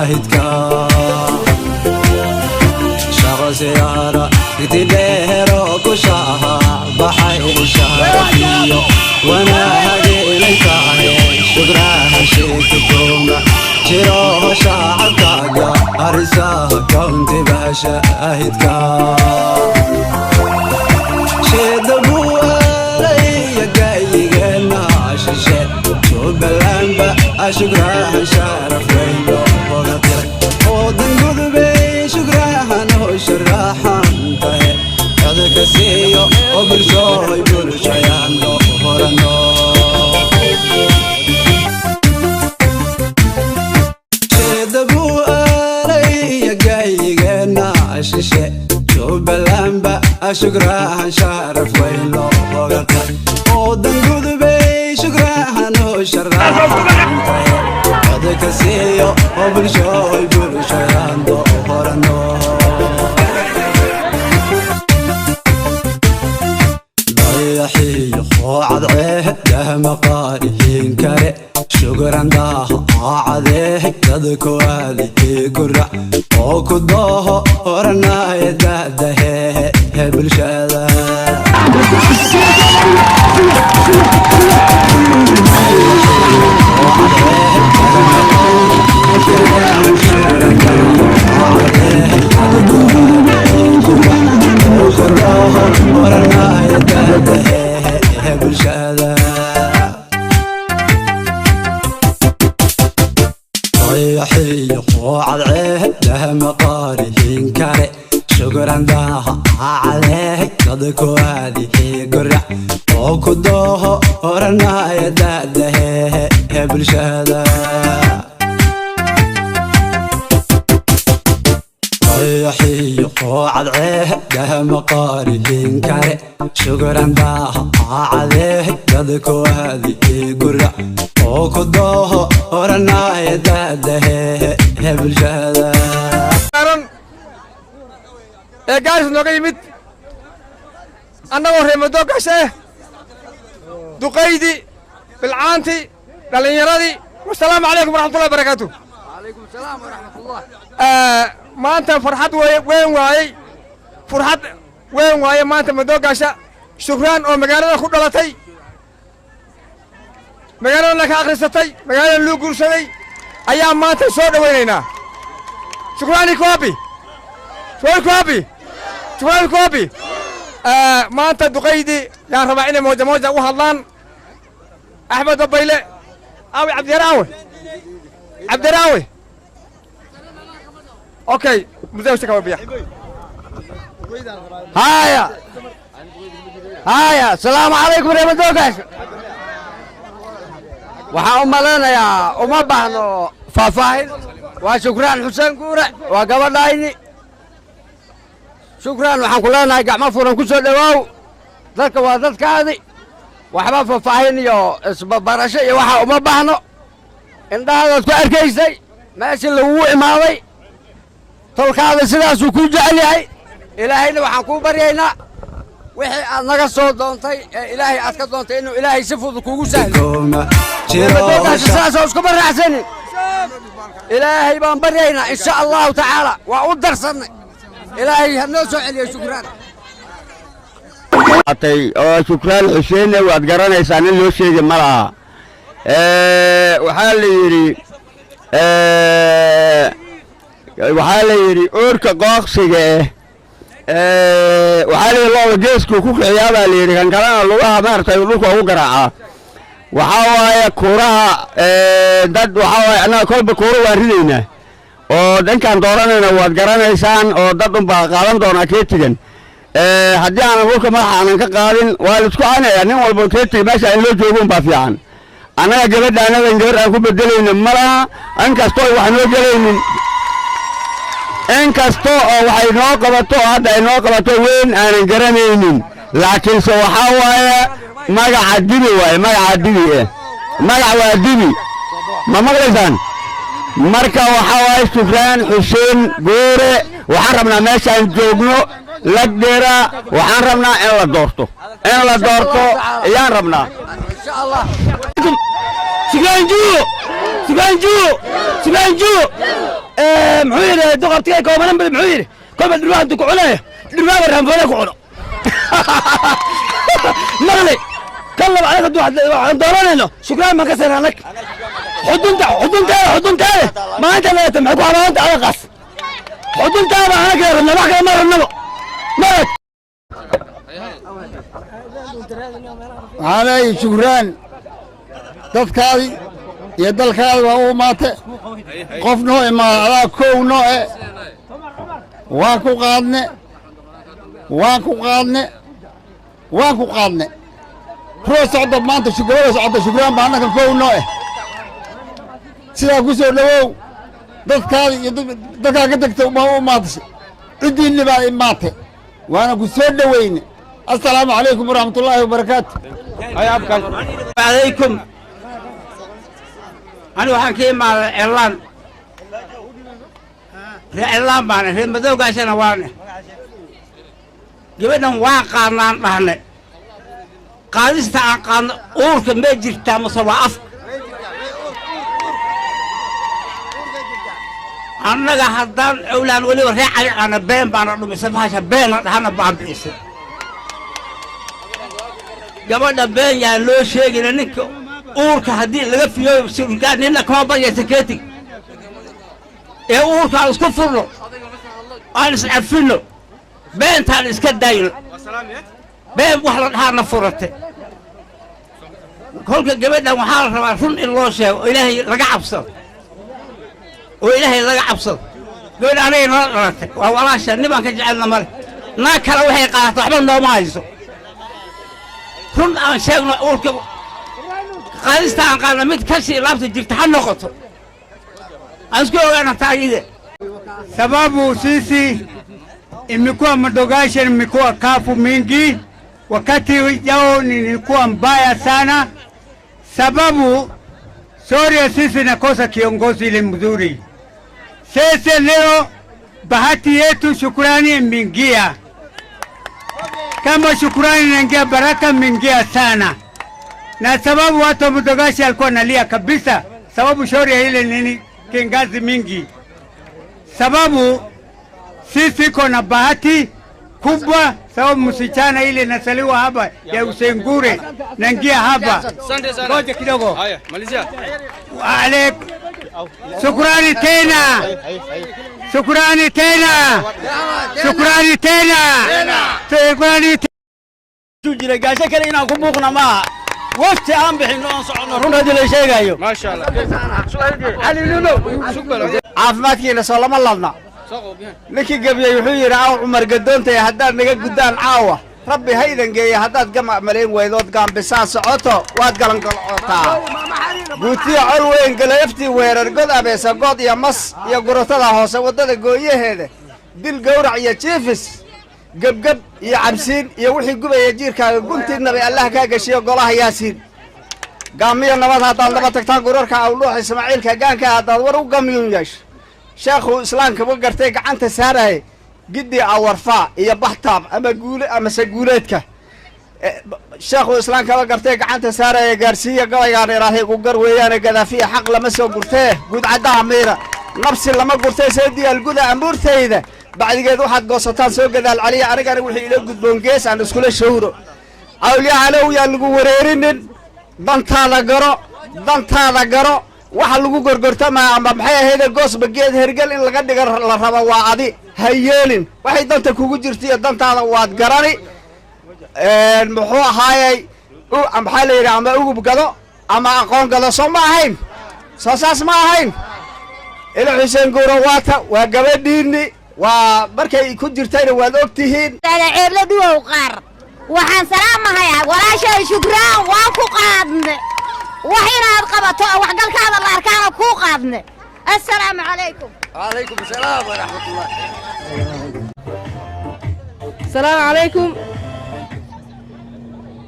Shaahidka shaqsiyaara gididheero ku shaaha baxay sharafiyo wanaage inay tahay shugraha sheegtooma jiro shacabkaaga Garissa County baa shaahidka sheeda buualaya gayigeena shishe Jubbalandba shugrahan sharaf weyn looga diray oo dangudubey shugrahan oo sharaxan tahe codka siiyo oo bulshooy bulshayaan loo horano sheeda buualaya gayigeena shishe Jubbalandba shugrahan sharaf weyn looga diray oo dangudubey shugrahan oo sharaxan tahe codka siiyo oo bulshooy bulshayaan loo horano dayaxiyo qoocadcee dahma qaarihiin kale shugran daaha aacadee dadku aadihii gurac oo ku dooho oranaya daadahee bulshada oranaya daadahee bulshada dayaxiyo qoocadcee dahma qaarihiin kale shugran daaha aacadee dadku aadihii gurac oo ku dooho oranaya daadahee bulshada dayaxiyo qoocadcee dahma qaarihiin kale shugran daaha aacadee dadku aadihii gurac oo ku dooho oranaya daadahee bulshada saaran ee Gaaris nooga yimid annagoo reer Madoogaasha eh duqaydii bilcaantii dhallinyaradii wasalaamu calaykum waraxmatullahi barakaatu. Maanta farxad weyn waayey, farxad weyn waaye maanta Madoogaasha Shukraan oo magaalada ku dhalatay, magaaladana ka akhrisatay, magaalada luu guursaday ayaa maanta soo dhowaynaynaa. Shukraan iko wapi? Shukraan iko wapi? Shukraan iko wapi? Maanta duqaydii yaan rabaa inay mooja mooja u hadlaan. Axmed Babayle aawe, Cabdiyare aawe, Cabdiyare aawe. Okay, mzee ushaka biya. Haya haya, asalaamu calaykum reer Madoogaasha. Waxaan u malaynayaa uma baahno faahfaahin. Waa Shukraan Xuseen Guure, waa gabadhayni Shukraan. Waxaan ku leenahay gacmo furan ku soo dhowaaw, dadka waa dadkaadi. Waxba faahfaahin iyo isbabarasho iyo waxa uma baahno. Indhahadaad ku arkaysay meeshii lagugu imaaday, tolkaada sidaasuu kuu jecel yahay. Ilaahayna waxaan kuu baryaynaa wixii aad naga soo doontay ee Ilaahay aad ka doontay inuu Ilaahay si fudud kuugu sahlo. Koma jiro. Madoogaasha sidaasoo iskuma raacsanin. Ilaahay baan baryaynaa insha Allahu tacaala, waa u darsannay. Ilaahay ha noo soo celiyo Shukraan. Atay oo Shukraan Xuseenna waad garanaysaa, nin loo sheegi ma laha. Waxaa la yidhi, oorka qooqsiga eh, waxaa la yidhi looda geeskuu ku kiciyaa baa la yidhi, kan kalena lugaha maaragtay dhulka ugu garaacaa. Waxaa waaye kuuraha dad, waxaa waaye annaga kolba kuura waan ridaynaa oo dhankaan dooranayna waad garanaysaan oo dad unbaa qaadan doonaa keetigan. Haddii aanan dhulka madaxa aanan ka qaadin waa la isku canayaa nin walba keetiga meesha in loo joogo unbaa fiican. Annaga gabadha annagan gabar aan ku bedelayno ma laha, inkastoo wax noo gelaynin, inkasta oo waxay noo qabato oo hadda ay noo qabato weyn aanan garanaynin, laakiinse waxaa waaye magaca dibi waaye, magaca dibi eh, magac waa dibi, ma maqlaysaan? Marka waxaa waaye Shukraan Xuseen Guure waxaan rabnaa meeshaan joogno Lagdheera, waxaan rabnaa in la doorto, in la doorto ayaan rabnaa. Insha Allah. Shukraan juu, Shukraan juu, Shukraan juu. Muxuu yidhi duqabtiga koobanan? Muxuu yidhi? Kolba dhurwaa intuu ku cunayo, dhurwaaga raanfoole ku cuno maqli kan laba. Anaga waxaan dooranayno Shukraan baan ka sayna anag xudunta, xudunteeda, xudunteeda maanta leeta maxay ku habaanta adaqaas xuduntaada anaga rabna, wax kale ma rabnabo marag. Waxaa leeyahay Shukraan, dadkaadii iyo dalkaadi waa u imaate. Qof noo imaada adaa kow noo e. Waan ku qaadne, waan ku qaadne, waan ku qaadne. Roo socda maanta, gabadha socota Shukraan baa annaka kow noo eh. Sidaa ku soo dhowow. Dadkaadi iyo dadkaa ka tagta baa u imaatay, ciddiinni baa imaate, waana ku soo dhoweyne. Assalaamu calaykum waraxmatullaahi wabarakaatu. Calaykum. Anigu waxaan ka imaaday Celaan, reer Celaan baana, reer Madowgaasana waane. Gabadhan waan qaadnaan dhahne. Qaadista aan qaadno, uurka may jirtaa mase waa afka? Annaga haddaan owlaan weliba reer Cali aana, been baana dhumisay bahasha, beena dhahana baabi'isay gabadha. Been yaan loo sheegina. Ninka uurka haddii laga fiyo surgaa, nina kama baryaysa ketig ee uurka aan isku furno, aan iscafinno, beentaan iska dayno. Been wax la dhahaana furate. Kolka gabadhan waxaa la rabaa run in loo sheego oo Ilaahay laga cabsado, oo Ilaahay laga cabsado. Gabadha aniga nala dhalatay, waa walaasha, nimaan ka jecelna male. Naag kale waxay qaadato waxba nooma hayso. Run aan sheegno, uurka qaadista aan qaadna mid kasii laabta jirta ha noqoto, aan isku ogaana taagide. Sababu sisi imekuwa Madogashe, imekuwa kafu mingi, wakati yao nilikuwa mbaya sana, sababu Soria sisi nakosa kiongozi ile mzuri. Sisi leo bahati yetu Shukrani imeingia, kama Shukrani inaingia, baraka imeingia sana, na sababu watu wa Mdogashi alikuwa nalia kabisa, sababu Shoria ile nini kingazi mingi, sababu sisi iko na bahati kubwa, sababu msichana ile nasaliwa hapa ya Usengure naingia hapa. Ngoja kidogo. Ale, shukrani tena, shukrani tena, shukrani tena, shukrani. Jira gaasho kale inaan ku buuqna maaha, wafti aan bixinno oon soconno, run haddii la sheegayo. Caafimaadkiina soo lama ladna. Ninkii gebiyey wuxuu yidhi: "Aw Cumar gadoontaya, haddaad naga guddaan caawa, Rabbi haydan geeya. Haddaad gamac malayn weydood gaambisaa socoto, waad galangalcotaa. Guutiya col weyn, galayaftii weerar, god abeesa, good iyo mas iyo gurotada hoose, waddada gooyaheeda, dil, gawrac iyo jiifis, gebgeb iyo cabsiin iyo wixii gubaya jiirkaaga, guntiidnabay Allah kaa geshiyo golaha Yaasiin. Gaamiyo nabad haddaad laba tagtaan, gurarka awdhuux Ismaaciilka gaanka haddaad war u gamyun yeesho, sheekhu islaamkaba gartay gacanta saaraye, giddi awarfaa iyo baxtaab ama guule amase guuleedka, sheekhu islaamkaba gartay gacanta saaraya, gaarsiiya gabaygaan ilaahay ku gar weeyaane. Gadaafiya xaq lama soo gurtee, guudcaddaha miira nabsi lama gurtee, soo diyaalguda amuurtayda bacdigeed waxaad goosataan, soo gadaal celiya. Anigana wixii ila gudboon gees aan iskula shawro. Cawlyahalow, yaan lagu wareerinin. Dantaada garo, dantaada garo. Waxa lagu gorgortamaa ama maxay ahayde, goosba geed hergel in laga dhiga la raba waa adi. Ha yeelin. Waxay danta kugu jirta iyo dantaada waad garani. Muxuu ahaayey, maxaa la yidhi, ama ugub gado ama aqoon gado, soo ma ahayn? Soo saas ma ahayn? Ila Xuseen Guuro waata, waa gabadhiinni, waa markay ku jirtayna waad og tihiin. Ceebla Dhuwow qaar, waxaan salaamahayaa walaashay Shukraan. Waan ku qaadne wax inaad qabato oo waxgalkaada la arkaana kuu qaadne. Assalaamu calaykum. Calaykum asalaam waraxmatullah. Asalaamu calaykum,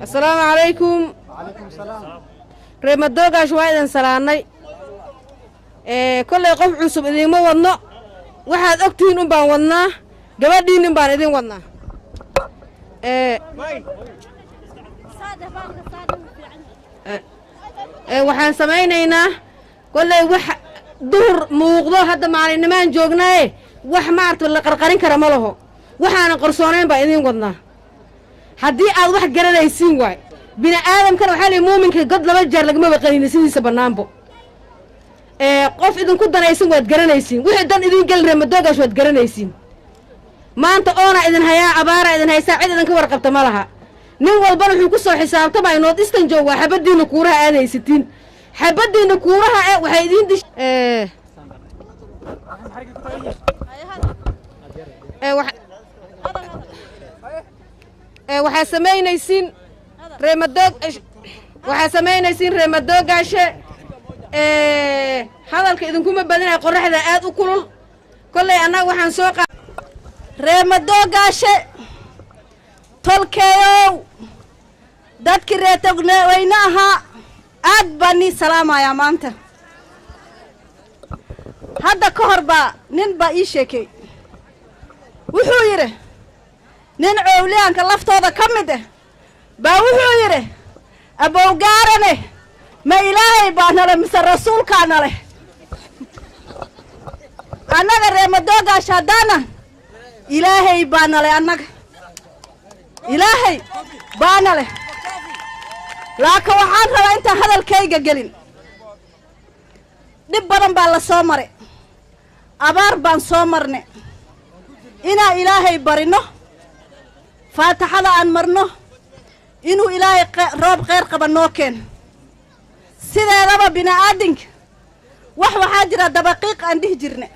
assalaamu calaykum. Reer Madoogash, waa idin salaannay. Kollay qof cusub idiinma wadno, waxaad og tihiin un baan wadnaa, gabadhiin un baan idin wadnaa. Waxaan samaynaynaa kollay wax Duhur muuqdo hadda maalinnimaan joognaaye, wax maarata la qarqarin kara ma laho. Waxaanan qarsoonayn baa idiin wadnaa haddii aad wax garanaysiin. Waay bini aadamkana waxaa lihi, muuminka god laba jeer lagama waqanini sidiisa bannaanbo. Qof idinku danaysan waad garanaysiin, wixii dan idiin geli reemadoogaas waad garanaysiin. Maanta oona idin hayaa, abaaraa idin haysaa, cid idinka warqabta ma laha. Nin walbana wuxuu ku soo xisaabtamaya North Eastern joog. Waa xabaddiinna kuuraha aad haysatiin, xabaddiinna kuuraha e waxay idiin dish waxaa samaynaysiin reemadoog, waxaa samaynaysiin reemadoogaashe. Hadalka idinkuma badinaya, qorraxda aad u kulul. Kollay annaga waxaan soo qa Reemadoogaashe tolkeeyow, dadkii reetogweyne ahaa, aad baan nii salaamayaa maanta. Hadda ka hor baa nin baa ii sheekey, wuxuu yidhi nin coowliyaanka laftooda ka mid ah baa wuxuu yidhi, "Abowgaarane, ma Ilaahay baa nale mise rasuulkaa nale?" Annaga reemadoogaasha haddaana Ilaahay baa nale, annaga Ilaahay baa nale. Laakiin waxaan rabaa intaan hadalkayga gelin, dhib badan baa la soo maray, abaar baan soo marnay, inaan Ilaahay barino, faataxada aan marno, inuu Ilaahay roob kheyr qaba noo keeno. Sideedaba bini'aadinka wax waxaa jira dabaqiiq aan dhihi jirne,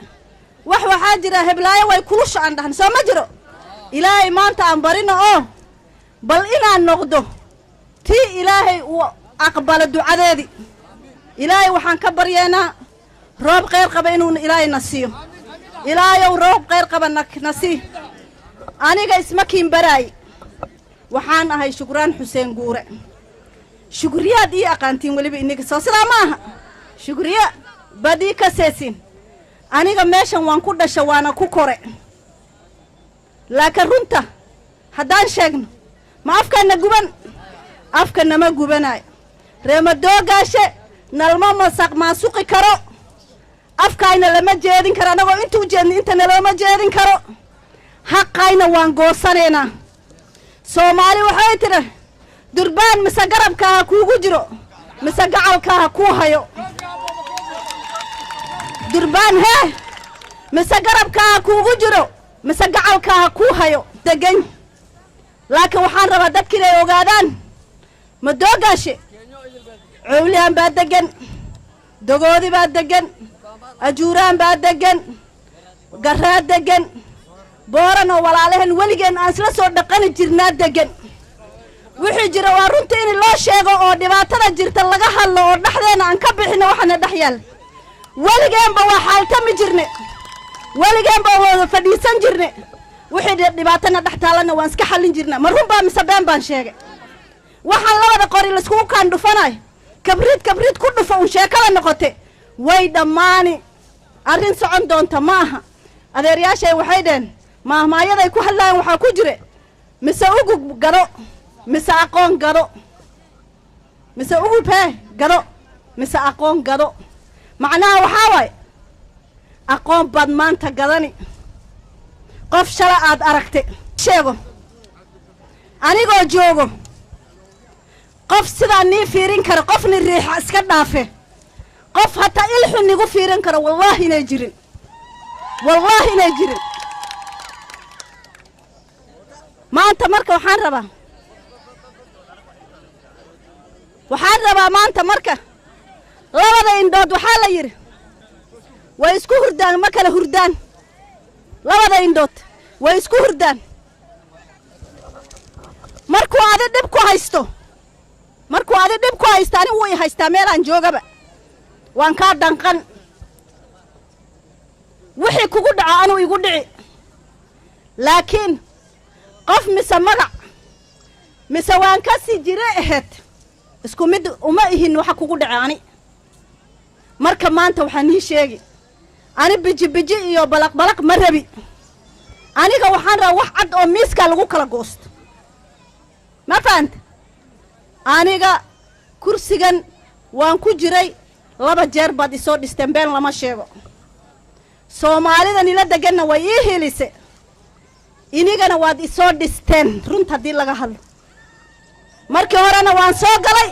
wax waxaa jira heblaayo way kulusha aan dhahno, soo ma jiro? Ilaahay maanta aan barino oo bal inaan noqdo tii Ilaahay uu aqbalo ducadeedii. Ilaahay waxaan ka baryeynaa roob kheyr qaba inuu Ilaahay na siiyo. Ilaahayow, roob kheyr qaba na sii. Aniga isma kiin baraay, waxaan ahay Shukraan Xuseen Guure. Shukriyaad ii aqaantiin weliba iniga, soo sidaa ma aha? Shukriya baad ii kaseesin. Aniga meeshan waan ku dhasha, waana ku kore, laakiin runta haddaan sheegno, ma afkaana guban? Afka nama gubanayo. Reemadoogaashe nalma masaq maasuqi karo, afkaayna lama jeedin karo. Annagoo inta u jeedna inta nalooma jeedin karo. Xaqayna waan goosanaynaa. Soomaali waxay tidhi, "Durbaan mise garabkaa ha kuugu jiro mise gacalkaa ha kuu hayo." Durbaan hee mise garabkaa ha kuugu jiro mise gacalkaa ha kuu hayo degan. Laakiin waxaan rabaa dadka inay ogaadaan, Madoogaashe Cowlihan baa degan, Dogoodi baa degan, Ajuuraan baa degan, Garaa degan, Booran oo walaalahan weligeen aan isla soo dhaqani jirnaa degan. Wixii jira waa runta in loo sheego oo dhibaatada jirta laga hadlo oo dhexdeena aan ka bixino waxaana dhex yaal. Weligeenba waa xaaltami jirne, weligeenba wada fadhiisan jirne, wixii dhibaatana dhex taalana waan iska xallin jirna. Ma run baa mise been baan sheegay? Waxaan labada qori laiskugu kaan dhufanayo, kabriid kabriid ku dhufa un sheekada noqote, way dhammaani. Arrin socon doonta ma aha. Adeeryaashay waxay dheheen, maahmaayaday ku hadlaayaan waxaa ku jire, "Mise ugub gado mise aqoon gado, mise ugub hee gado mise aqoon gado." Macnaha waxaa waaye, aqoon baad maanta gadani. Qof shala aad aragtay sheego, anigoo joogo, qof sidaa nii fiirin kara, qofni riixa iska dhaafe, qof hataa ilxun nigu fiirin karo, wallaahi inay jirin, wallaahi inay jirin. Maanta marka waxaan rabaa maanta marka, labada indhood waxaa la yidhi way isku hurdaan, ma kala hurdaan. Labada indhood way isku hurdaan. Markuu adi dhib ku haysto, markuu adi dhib ku haysto, ani wuu i haystaa meelaan joogaba, waan kaa danqan. Wixii kugu dhaco anuu igu dhici. Laakiin qof mise magac mise waan ka sii jire ahayd, isku mid uma ihin waxa kugu dhace ani. Marka maanta waxaan ii sheegi, ani biji biji iyo balaq balaq ma rabi. Aniga waxaan rabaa wax cad oo miiskaa lagu kala goosto. Ma fahanta? Aniga kursigan waan ku jiray. Laba jeer baad isoo dhisteen, been lama sheego. Soomaalida nila deganna way ii hilise, inigana waad isoo dhisteen. Runta haddii laga hadlo, markii horena waan soo galay,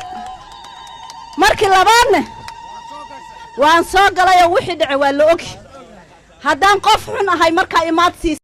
markii labaadne waan soo galay oo wixii dhace waa la ogi. Haddaan qof xun ahay markaa imaad siis.